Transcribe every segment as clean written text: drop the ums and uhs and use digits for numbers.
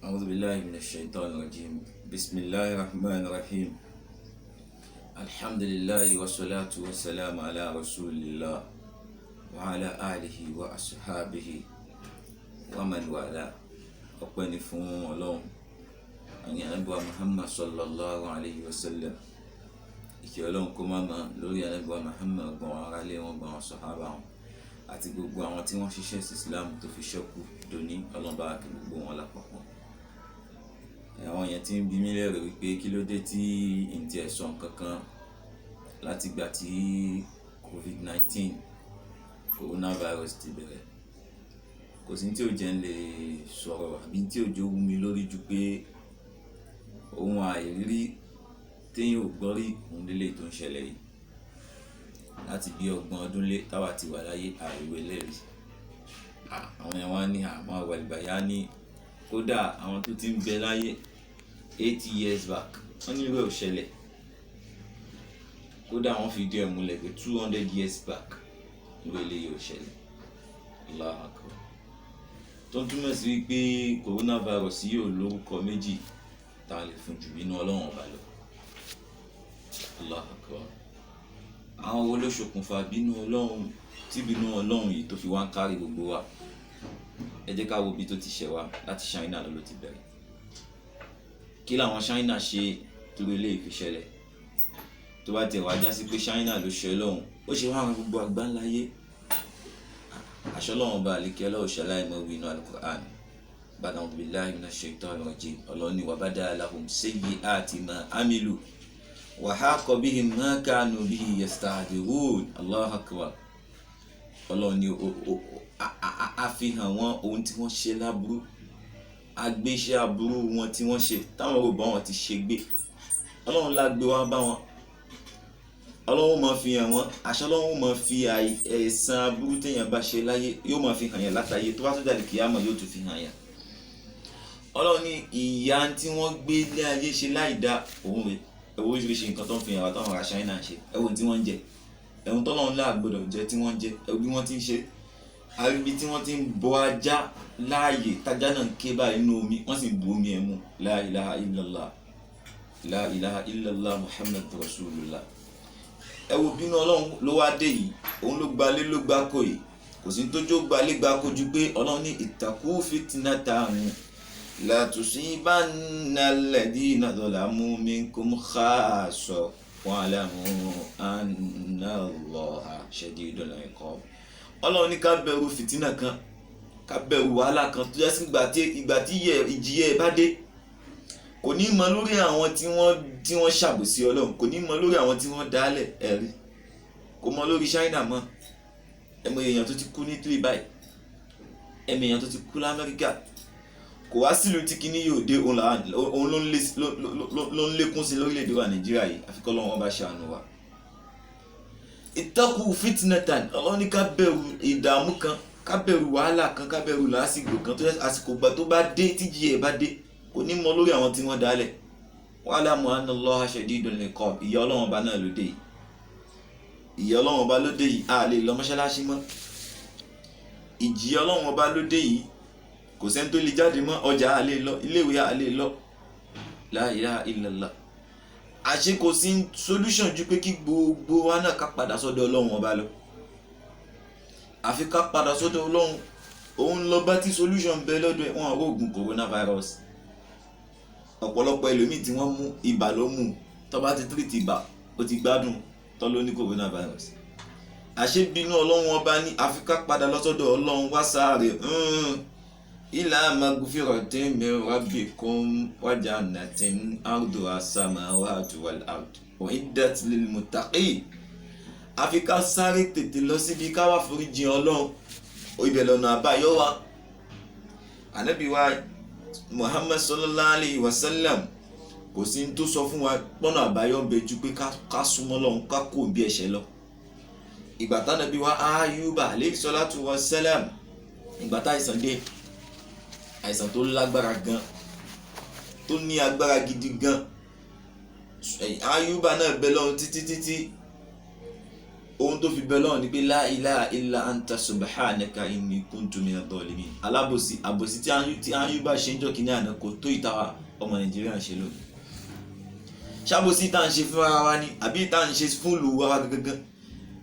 أعوذ بالله من الشيطان الرجيم. بسم الله الرحمن الرحيم. الحمد لله والصلاة والسلام على رسول الله وعلى آله وأصحابه ومن والاه. Ọpẹ́ ni fún Ọlọ́run àní Ànábì wa Muhammad sallallahu alayhi wa sallam. Ìkẹ́ Ọlọ́run kó má ma lórí Ànábì wa Muhammad, gbọ̀n ara lé wọn, gbọ̀n sọ̀hábà wọn àti gbogbo àwọn tí wọ́n ṣiṣẹ́ sí Islam tó fi ṣẹ́kù dòní. Ọlọ́run bá kí gbogbo wọn lápapọ̀. Àwọn yẹn tí ń bi mí lérè wípé kí ló dé tí n ti ẹ̀ sọ nǹkan kan láti ìgbà tí COVID-19 coronavirus ti bẹ̀rẹ̀. Kò sí tí ò jẹ́ ń lè sọ̀rọ̀ àbí tí ò jẹ́ ó wú mi lórí ju pé ohun àìrírí téèyàn ò gbọ́ rí òun lélẹ̀ tó ń ṣẹlẹ̀ yìí. Láti bí ọgbọ̀n ọdún lé táwa ti wà láyé, àìwé lẹ́rìí. Àwọn yẹn wá ní àmọ́ àwàlìbàyá ní kódà àwọn tó ti ń bẹ láyé 80 years back, wọ́n ní irú ẹ̀ ò ṣẹlẹ̀. Kódà wọ́n fi díẹ̀ múlẹ̀ pé 200 years back, irú eléyìí ò ṣẹlẹ̀. Allahu Akbar. Tó ń túmọ̀ sí wípé coronavirus yóò lórúkọ méjì tá a lè fún jù nínú Ọlọ́run ọba lọ. Allahu Akbar. Àwọn wo ló ṣokùnfà bínú Ọlọ́run, tí bínú Ọlọ́run yìí tó fi wá ń kárí gbogbo wa? Ẹ jẹ́ ká wo ibi tó ti ṣẹ̀ wá. Láti China lọ ló ti bẹ̀rẹ̀. Kí làwọn China ṣe torí eléyìí fi ṣẹlẹ̀? Tó bá tiẹ̀ wá já sí pé China ló ṣe lọ́hùn, ó ṣe wá àwọn gbogbo àgbáńláyé. Aṣọ Ọlọ́run bá àlékè ọlọ́run ṣàlàyé mọ́ wí inú Al-Qur'an. Ba'da billahi minash shaitani rajim. Ọlọ́run ní wa bada lahum sayyi'ati ma amilu wa haqa bihim ma kanu bihi yastahzi'un. Allahu Akbar. Ọlọ́run ní àfihàn wọn ohun tí wọ́n ṣe láburú, agbéṣẹ́ aburú wọn tí wọ́n ṣe táwọn rò bá wọn ti ṣe gbé. Ọlọ́run la gbé wá bá wọn. Ọlọ́run máa fi hàn wọ́n. Aṣọ Ọlọ́run máa fi ẹ̀san aburú téèyàn bá ṣe láyé, yóò máa fi hàn yàn látàyè. Tó bá tó jáde kìyàmọ̀, yóò tún fi hàn yàn. Ọlọ́run ní ìyà tí wọ́n gbé lé ayé ṣe láì dá òun rè. Ẹ wo oríṣiríṣi nǹkan tó ń fi hàn wá táwọn ará China ń ṣe. Ẹ wo ohun tí wọ́n ń jẹ, ẹ̀hún tọ́lọ́run là gbọ́dọ̀ jẹ tí wọ́n ń jẹ. Ẹ wo bí wọ́n ti ń ṣe àríbi tí wọ́n ti ń bọ ajá láàyè, tájá náà ń ké báyìí nínú omi, wọ́n sì ń bu omi ẹ̀ mu. La ilaha illallah, la ilaha illallah, Muhammad rasulullah. Ẹ wo bínú Ọlọ́run ló wá dé yìí. Òun ló gbalé ló gbá kó yìí. Kò sí tójó gbalé gbá kó ju pé Ọlọ́run ní ittaqu fitnatan la tusibanna alladhina zalamu minkum khassa wa'lamu anna Allaha shadidul iqab. Ọlọ́run ní ká bẹ̀rù fìtínà kan, ká bẹ̀rù wàhálà kan tó jẹ́ sí ìgbà tí ìjìyẹ bá dé, kò ní mọ lórí àwọn tí wọ́n ṣàbòsí Ọlọ́run, kò ní mọ lórí àwọn tí wọ́n dálẹ̀. Ẹ̀rí kò mọ lórí China mọ́. Ẹmọ èèyàn tó ti kú ní Italy báyìí, ẹmọ èèyàn tó ti kú lamẹ́ríkà. Kò wá sílùú tí kinní yóò dé. Òun ló ń lékún sí lórílẹ̀‐èdè wa Nàìjíríà yìí, àfi kọ́ lọ́wọ́ bá ṣàánú wa. Ittaqu fitnatan. Ọlọ́run ní ká bẹ̀rù ìdààmú kan, ká bẹ̀rù wàhálà kan, ká bẹ̀rù làásìgbò kan tó yẹ àsìkò gbà tó bá dé, tíjì ẹ̀ bá dé, kò ní mọ lórí àwọn tí wọ́n dálẹ̀. Wa'lamu anna Allaha shadidul iqab. Ìyà Ọlọ́run ọba náà ló dé yìí. Ìyà Ọlọ́run ọba ló dé yìí. A lè lọ mọ́ṣáláṣí mọ́. Ìjìyà Ọlọ́run ọba ló dé yìí. Kò sẹ́ni tó lè jáde mọ́. Ọjà a lè lọ, iléèwé a lè lọ. La ilaha illallah. Àṣé kò sí solution ju pé kí gbogbo wa náà ká padà sọ́dọ̀ Ọlọ́run ọba lọ. Àfi ká padà sọ́dọ̀ Ọlọ́run. Òun lọ bá tí solution bẹ lọ́dọ̀ ẹ̀. Wọ́n àrò oògùn coronavirus. Ọ̀pọ̀lọpọ̀ ẹlòmíì tí wọ́n mú, ibà ló mú. Tó bá ti treat ibà, ó ti gbádùn. Tó ló ní coronavirus. Àṣé bínú Ọlọ́run ọba ní àfi ká padà lọ́sọ́dọ̀ Ọlọ́run wá sáré ila magfiratin min rabbikum wa jannatin arduha samawati wal ard uiddat lil muttaqin. Àfi ká sáré tètè lọ síbi ká wá foríjìn Ọlọ́run. Ibẹ̀ lọ́nà àbáyọ wa. Ànábì wa Muhammad sallallahu alayhi wa sallam, kò sí ní tó sọ fún wa pọ́nà àbáyọ ń bẹ ju pé ká súnmọ́ Ọlọ́run, ká kó bí ẹ̀ṣẹ̀ lọ. Ìgbà tánàbí wa Ayuba alayhi salatu wa salam, ìgbà tá àìsàn dé, àìsàn tó lágbára gan, tó ní agbára gidi gan, Ayuba náà bẹ lọ́run títí títí. Ohun tó fi bẹ lọ́wọ́ ni pé la ilaha illa anta subhanaka inni kuntu minadh dhalimin. Alábòsí, àbòsí tí Ayuba ṣe ń jọ kínní àná kò tó ìtawà ọmọ Nàìjíríà ń ṣe lónìí. Ṣàbòsí tá à ń ṣe fún ara wa ni àbí tá à ń ṣe fún ìlú wa gangan?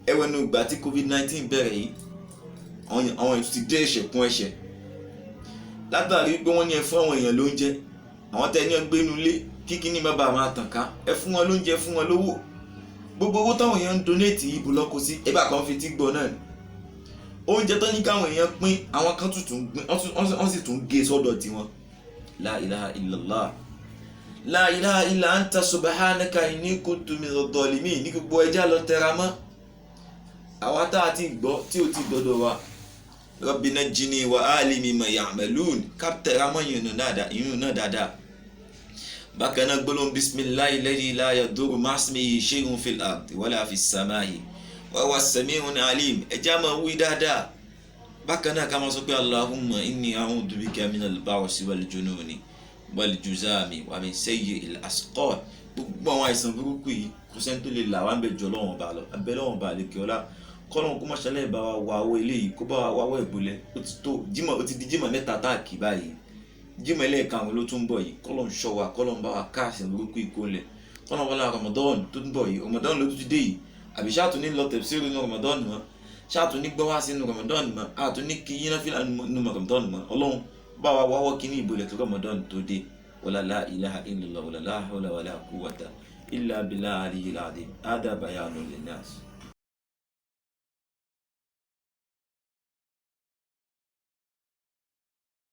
Ẹwẹ́nu ìgbà tí COVID-19 bẹ̀rẹ̀ yìí, àwọn ètò ti dé ẹ̀ṣẹ̀ kún ẹ̀ṣẹ̀ látàrí pé wọ́n ní ẹ fún àwọn èèyàn lóúnjẹ, àwọn tẹ́ ní ọgbẹ́ inú ilé kíkíní bàbá máa tàn ká, ẹ fún wọn lóúnjẹ, fún wọn lówó. Gbogbo owó táwọn èèyàn ń donate ìbò lọ́kọ sí ẹgbẹ́ kan fi tí gbọ́ náà ni. Oúnjẹ tó ní káwọn èèyàn pín, àwọn kan tún gbìn, wọ́n sì tún gé sọ́dọ̀ tiwọn. La ilaha illallah, la ilaha illa anta subhanaka inni kuntu minadh dhalimin. Ní gbogbo ẹja lọ tẹra mọ́ àwa tá a ti gbọ́ tí o ti gbọ́dọ̀ wa. Rabbi najjini wa ahli mimma ya'malun, ká tẹra mọ́ ìyún náà dáadáa. Bákan náà, gbólóhùn bisimilahi alladhi la yadurru ma'asmihi shay'un fil ardi wala fis samai wa huwa as-sami'ul alim, ẹja máa wí dáadáa. Bákan náà, ká máa sọ pé Allahumma inni a'udhu bika minal barasi wal jununi wal juzami wa min sayyi'il asqam. Gbogbo àwọn àìsàn burúkú yìí, kò sẹ́ni tó lè là wá ń bẹ jọ lọ́wọ́n ba lọ. Abẹ́ lọ́wọ́n ba àlekè ọlá, kọ́lọ́n kó má ṣẹlẹ̀ bá wa wá owó eléyìí, kó bá wa wá owó ìgbòlẹ̀. Ó ti tó jímọ̀, ó ti di jímọ̀ mẹ́ta tá a kì báyìí, jímọ̀ ẹlẹ́ẹ̀karùn ló tún ń bọ̀ yìí. Kọ́lọ́n ṣọ́ wa, kọ́lọ́n bá wa káàsì burúkú yìí kó lẹ̀, kọ́lọ́n wọlé Ramadan tó ń bọ̀ yìí. Ramadan ló tún ti dé yìí, àbí ṣáàtún ní lọ tafsir nínú Ramadan mọ́, ṣáàtún ní gbọ́ wá sínú Ramadan mọ́, àtún ní kí yín náfìlà nínú Ramadan mọ́? Ọlọ́run bá wa wáwọ́ kíní ìbòlẹ̀ tó Ramadan tó dé. Wala la ilaha illallah wala la hawla wala quwwata illa billahi aliyyil azim. Hada bayanun linnas.